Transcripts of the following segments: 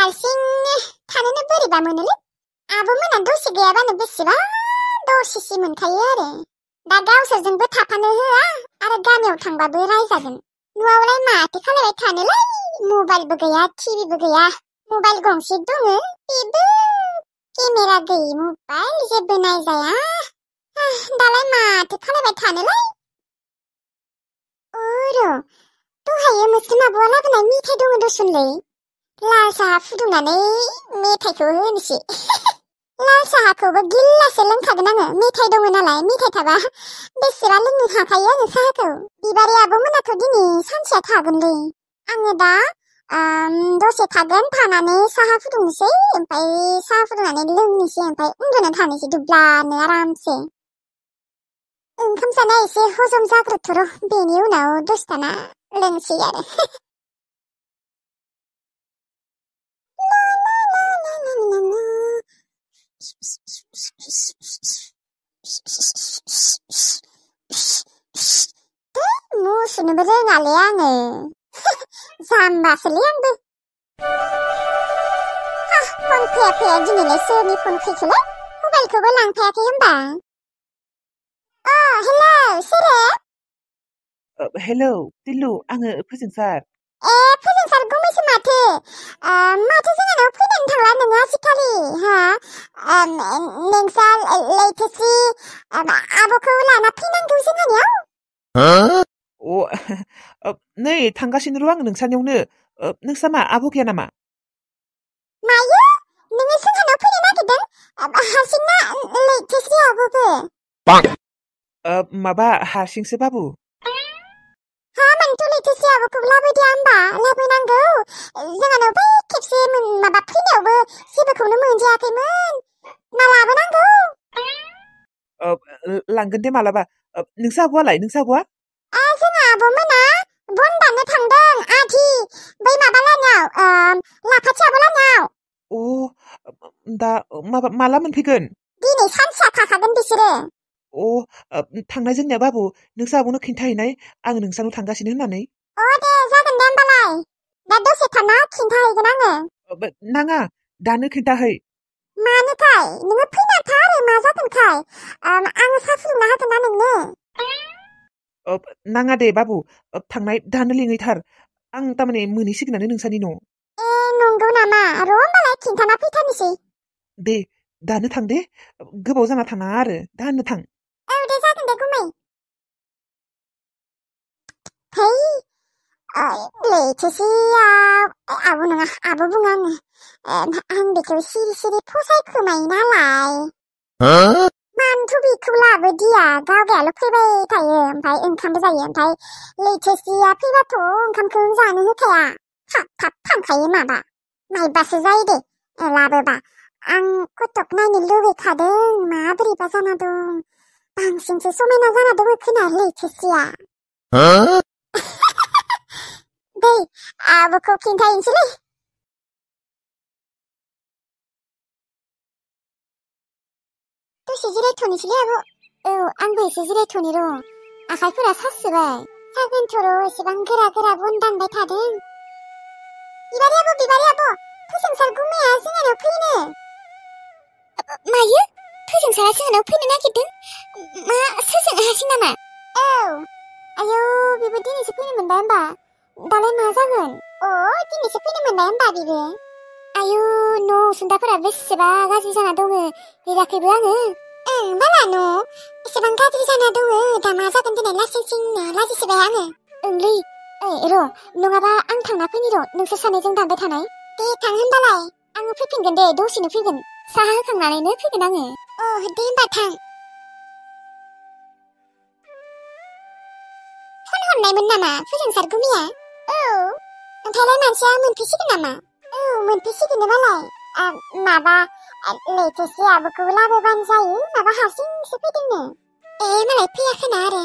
हारसिंनो थानोनो बोरैबा मोनोलै आब'मोना दसे गैयाबानो बेसेबा दसेसो मोनखायो आरो दा गावसोरजोंबो थाफानो होआ आरो गामियाव थांबाबो रायजागोन न'आवलाय माथो खालामबाय थानोलाय मबाइलबो गैया टिभिबो गैया मबाइल गंसे दङ बेबो केमेरा गैयि मबाइल जेबो नायजाया दालाय माथो खालामबाय थानोलाय दहायो मोस्रोम आब'आ लाबोनाय मेथाइ दङ दसनलै लाल साहा फुदुंनानै मेथाइखौ होनोसै लाल साहाखौबो गिलाससे लोंखागोन आङो मेथाइ दङ नालाय मेथाइ थाबा बेसेबा लोंनो हाखायो आङो साहाखौ बिबारि आब'मोनाथ' दिनै सानसेया थागोनलै आङो दा दसे थागोन थानानै साहा फुदुंनोसै ओमफ्राय साहा फुदुंनानै लोंनोसै ओमफ्राय उन्दुनानै थानोसै दुब्लानो आरामसे ओंखाम जानाया एसे हजम जाग्रोथ'र' बेनि उनाव दसे थाना लोंसै आरो मुसुनोबो रोङालै आङो जाम्बासोलै आंबो फन फैया दिनैलाय सोरनि फन फैखोलाय मबाइलखौबो लांफायाखै होनबा हेलौ सोरो हेलौ दिल्लु आङो फोजोंसार फोजोंसार गुमैसो माथो जोंहानाव फैनानै थांला नोङो आजिखालि नोंसा लैथोसि आब'खौ लाना फैनांगौ जोंहानियाव नै थांगासिनो र' आं नोंसानियावनो नोंसा मा आब' गैया नामा मायो नोङो जोंहानाव फैनो नागिरदों हारसिंना लैथोसि आब'बो माबा हारसिंसो बाबु मानोथ' लैथोसि आब'खौ लाबोदिया होमबा लाबोनांगौ जोंहानाव बै खेबसे माबा फैनायावबो जेबोखौनो मोनजायाखैमोन ना लाबोनांगौ लांगोन दे मालाबा नोंसा आब'आलाय नोंसा आब'आ जोंहा आब'मोना बन दाननो थांदों आधि बै माबा लानियाव लाफाथि आब' लानियाव दा माला मोनफैगोन दिनै सानसेया थाखागोन बिसोरो थांनाय जोंनिया बाबु नोंसा आब'नो खिन्थाहैनाय आं नोंसानाव थांगासिनो होननानै दे जागोन दे होमबालाय दा दसे थाना खिन्थाहैगोन आङो नाङा दानो खिन्थाहै मानोथाय नोङो फैना था आरो मा जागोनखाय आङो साहा फुदुंना होगोन ना नोंनो नाङा दे बाबु थांनाय दानो लिङैथार आं तारमाने मोनहैसिगोनानो नोंसानि न' नंगौ नामा र' होमबालाय खिन्थाना फैथारनोसै दे दानो थां दे गोबाव जाना थांनाङा आरो दानो थां दे जागोन दे गुमै लैथोसियाव आब' नङा आब' बुङो आङो आं बेखौ सिरि सिरि फसायखोमायो नालाय मानोथ' बेखौ लाबोदिया गावगायाल' फैबाय थायो ओमफ्राय ओंखामबो जायो ओमफ्राय लैथोसिया फैबाथ' ओंखामखौनो जानो होखाया थाब थाब थांखायो माबा नायबासो जायो दे लाबोबा आं कटक नायनो लुगैखादों माबोरैबा जाना दं बांसिनसो समायना जाना दङ खोना लैथोसिया दे आब'खौ खिन्थाहैनोसैलै दसे जिरायथ'नोसैलै आब' आंबो एसे जिरायथ'नि र' आखाइफोरा सासोबाय जागोनथ' र' एसेबां गोरा गोरा बन दानबाय थादों बिबारि आब' फोजोंसार गुमैया जोंहानाव फैनो मायो फोजोंसारा जोंहानाव फैनो नागिरदों मा सोरजों हारसिं नामा आयौ बेबो दिनैसो फैनो मोनबाय होमबा दालाय मा जागोन दिनैसो फैनो मोनबाय होमबा बेबो आयु न' उसुंदाफोरा बेसेबा गाज्रि जाना दङ लिराखैबो आङो बाला न' एसेबां गाज्रि जाना दङ दा मा जागोन दिनै लासिंसिंनो लाजिसोबाय आङो ओंलै र' नङाबा आं थांना फैनि र' नोंसोर सानैजों दानबाय थानाय दे थां होनबालाय आङो फैफिनगोन दे दसेनो फैगोन साहा होखांनानैनो फैगोन आङो दे होमबा थां फन हरनायमोन नामा फोजोंसार गुमैया ओमफ्रायलाय मानसिया मोनफैसिगोन नामा मोनफैसिगोन मालाय माबा लैथोसि आब'खौ लाबोबानो जायो माबा हारसिंसो फैदोंनो मालाय फैयाखैना आरो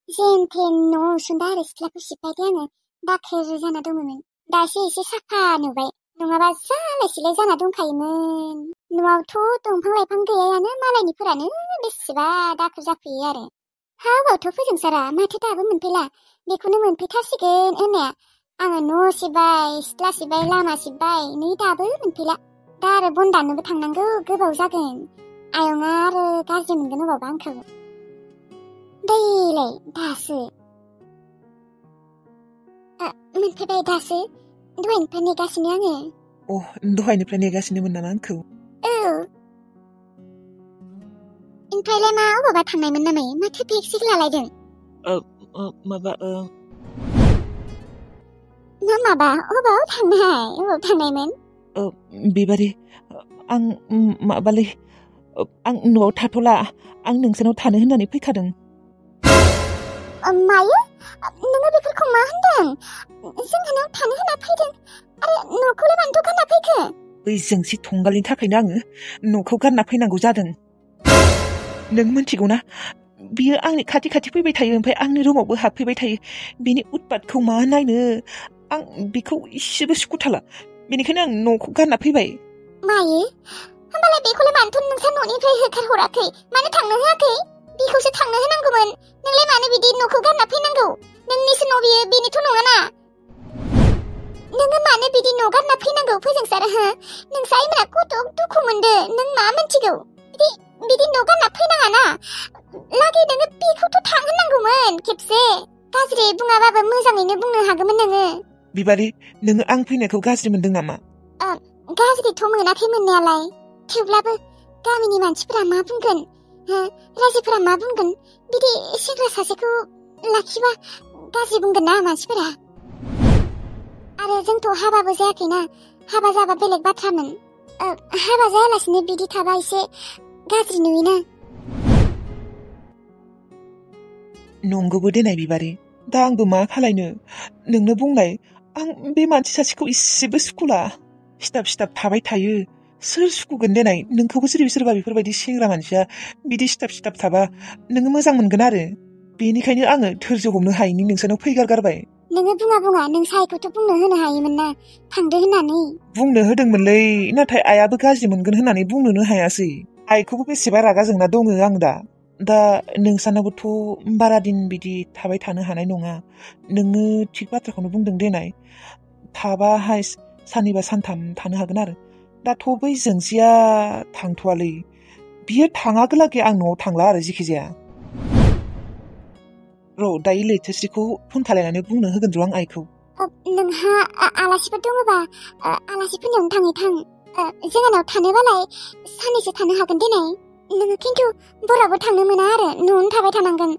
जेनथेन न' उसुंदा आरो सिथ्लाखौ सिबबायदे आङो दाखोर जाना दङमोन दासो एसे साफा नुबाय नङाबा जालायसिलाय जाना दंखायोमोन न'आवथ' दंफां लाइफां गैयायानो मालायनिफोरानो बेसेबा दाखोर जाफैयो आरो हाबावथ' फोजोंसारा माथो दाबो मोनफैला बेखौनो मोनफैथारसिगोन होननाया आङो न' सिबबाय सिथ्ला सिबबाय लामा सिबबाय नै दाबो मोनफैला दा आरो बन दाननोबो थांनांगौ गोबाव जागोन आयंआ आरो गाज्रि मोनगोन अबावबा आंखौ दैलाय दासो मोनफैबाय दासो दहायनिफ्राय नेगासिनो आङो दहायनिफ्राय नेगासिनोमोन नामा आंखौ औ ओमफ्रायलाय मा अबावबा थांनायमोन नामा माथो बेगसो लालायदों माबा माबा अबाव थांनायमोन बिबारि आं माबालै आं न'आव थाथ'ला आं नोंसानाव थानो होननानै फैखादों मायो नोङो बेफोरखौ मा होनदों जोंहानाव थानो होनना फैदों आरो न'खौलाय मानोथ' गारना फैखो बै जोंसि थंगालिनि थाखायनो आङो न'खौ गारना फैनांगौ जादों नों मिथिगौ ना बियो आंनि खाथि खाथि फैबाय थायो ओमफ्राय आंनि रुमावबो हाबफैबाय थायो बिनि उतपातखौ मा नायनो आं बेखौ इसेबो सुखुथाला बेनिखायनो आं न'खौ गारना फैबाय मायो होमबालाय बेखौलाय मानोथ' नोंसा न'निफ्राय होखारहराखै मानो थांनो होआखै बेखौसो थांनो होनांगौमोन नोंलाय मानो बिदि न'खौ गारना फैनांगौ नोंनिसो न' बियो बेनिथ' नङाना नोङो मानो बिदि न' गारना फैनांगौ फोजोंसार हो नोंसा आइमोना कत दुखु मोनदो नों मा मिथिगौ बिदि न' गारना फैनाङाना लागै नोङो बेखौथ' थांहोनांगौमोन खेबसे गाज्रि बुङाबाबो मोजाङैनो बुंनो हागौमोन नोङो बिबारि नोङो आं फैनायखौ गाज्रि मोनदों नामा गाज्रिथ' मोनाखै मोननायालाय थेवब्लाबो गामिनि मानसिफोरा मा बुंगोन रायजोफोरा मा बुंगोन बिदि सेंग्रा सासेखौ लाखिबा गाज्रि बुंगोन ना मानसिफोरा आरो जोंथ' हाबाबो जायाखैना हाबा जाबा बेलेग बाथ्रामोन हाबा जायालासिनो बिदि थाबा एसे गाज्रि नुयोना नंगौबो देनाय बिबारि दा आंबो मा खालायनो नोंनो बुंलाय आं बे मानसि सासेखौ इसेबो सुखुला सिथाब थाबाय थायो सोर सुखुगोन देनाय नोंखौबो सोरबा बेफोरबायदि सेंग्रा मानसिया बिदि सिथाब थाबा नोङो मोजां मोनगोन आरो बेनिखायनो आङो धोर्ज हमनो हायैनि नोंसानाव फैगारगारबाय नोङो बुङा नों सायखौथ' बुंनो होनो हायोमोन ना थांदो होननानै बुंनो होदोंमोनलै नाथाय आइयाबो गाज्रि मोनगोन होननानै बुंनोनो हायासै आइखौबो बेसेबा रागा जोंना दङ आं दा नोंसानावबोथ' बारा दिन बिदि थाबाय थानो हानाय नङा नोङो थिग बाथ्राखौनो बुंदों देनाय थाबाहाय साननैबा सानथाम थानो हागोन आरो दाथ' बै जोंसिया थांथ'वालै बियो थाङागोलागै आं न'आव थांला आरो जेखि जाया दायो लैथोस्रिखौ फन खालायनानै बुंनो होगोन र' आं आइखौ नोंहा आलासिफोर दङबा आलासिफोरनियावनो थां जोंहानाव थानोबालाय साननैसो थानो हागोन देनाय नोङो खिन्थु बरावबो थांनो मोना आरो न'आवनो थाबाय थानांगोन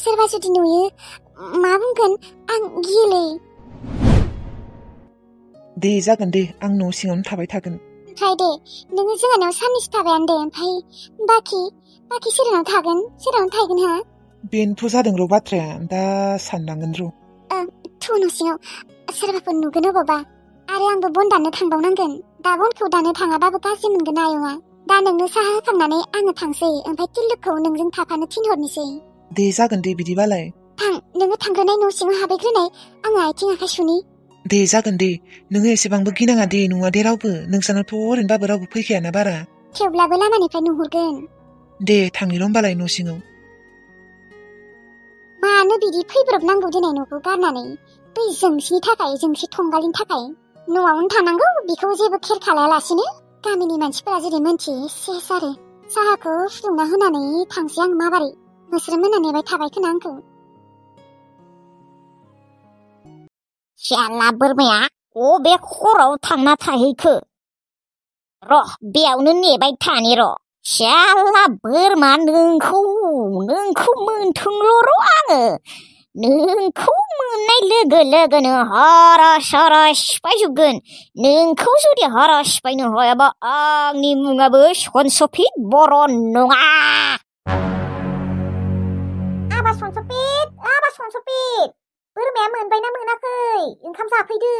सोरबा जुदि नुयो मा बुंगोन आं गियोलै दे जागोन दे आं न' सिङावनो थाबाय थागोन ओमफ्राय दे नोङो जोंहानाव साननैसो थाबायानो दे ओमफ्राय बाखि सोरनाव थागोन सोरनावनो थाहैगोन हा बेनोथ' जादों र' बाथ्राया दा साननांगोन र' न' सिङाव सोरबाफोर नुगोन अबावबा आरो आंबो बन दाननो थांबावनांगोन दा बनखौ दाननो थाङाबाबो गाज्रि मोनगोन आयंआ दा नोंनो साहा होखांनानै आङो थांसै ओमफ्राय तिलुखौ नोंजों थाफानो थिनहरनोसै दे जागोन दे बिदिबालाय नोङो थांग्रोनाय न' सिङाव हाबैग्रोनाय आङो आथिं आखाइ सुनि दे जागोन दे नोङो एसेबांबो गिनाङा दे नङा दे रावबो नोंसानावथ' ओरैनोबाबो रावबो फैखायाना बारा थेवब्लाबो लामानिफ्राय नुहुरगोन दे थांनि र' होमबालाय न' सिङाव मानो बिदि फैब्रबनांगौ दिनै न'खौ गारनानै बै जोंसिनि थाखाय जोंसि थंगालिनि थाखाय न'आवनो थानांगौ बेखौ जेबो खेर खालायालासिनो गामिनि मानसिफोरा जेरै मोनथियो सेस आरो साहाखौ फुदुंना होनानै थांसै आं माबारै मोस्रोम होना नेबाय थाबाय खोना आंखौ शाला बोरमाया अबे खराव थांना थाहैखो र' बेयावनो नेबाय थानि र' शाला बोरमा नोंखौ मोनथोंल' र' आङो नोंखौ मोननाय लोगो लोगोनो हरा सरा सिफायजोबगोन नोंखौ जुदि हरा सिफायनो हायाबा आंनि मुङाबो सनसफित बर' नङा आबा सनसफित बोरमाया मोनबायना मोनाखै ओंखाम जाफैदो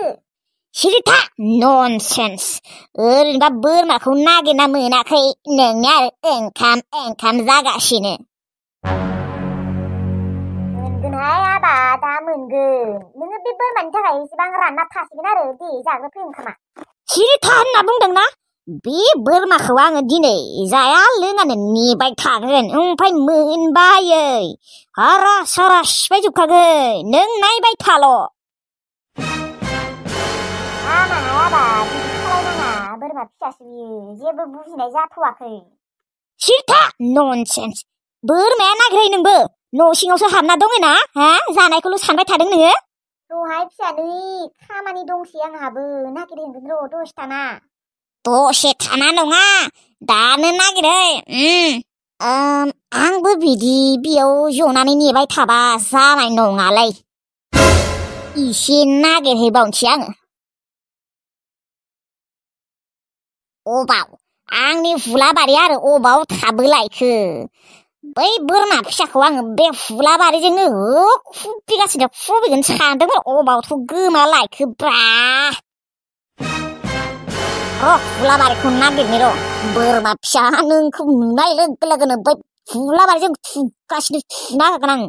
सिरिथा ननसेन्स ओरैनोबा बोरमाखौ नागिरना मोनाखै नोंनिया ओंखाम जागासिनो मोनगोनहाय आबा दा मोनगोन नोङो बे बोरमानि थाखाय एसेबां रानना थासिगोन आरो दे जाग्रोफै ओंखामा सिरिथा होनना बुंदोंना बे बोरमाखौ आङो दिनै जाया लोङानो नेबाय थागोन ओमफ्राय मोनबायै हरा सरा सिफायजोबखागोन नों नायबाय थाल' बाबा बिदि खालायनाङा बोरमा फिसासो बियो जेबो बुजिनाय जाथ'वाखै सिरथा ननसेन्स बोरमाया नागिरहै नोंबो न' सिङावसो हाबना दङ ना हा जानायखौल' सानबाय थादों नोङो र'हाय फिसानै खामानि दंसै आंहाबो नागिरहैगोन र' दसे थाना दसे थाना नङा दानो नागिरहै आंबो बिदि बेयाव जनानै नेबाय थाबा जानाय नङालै इसे नागिरहैबावनोसै आङो अबाव आंनि हुलाबारि आरो अबाव थाबोलायखो बै बोरमा फिसाखौ आङो बे हुलाबारिजोंनो खुबैगोन सानदोंमोन अबावथ' गोमालायखोब्रा हुलाबारिखौ नागिरनि र' बोरमा फिसा नोंखौ नुनाय लोगो लोगोनो बै हुलाबारिजों थुगासिनो थुना होगोन आं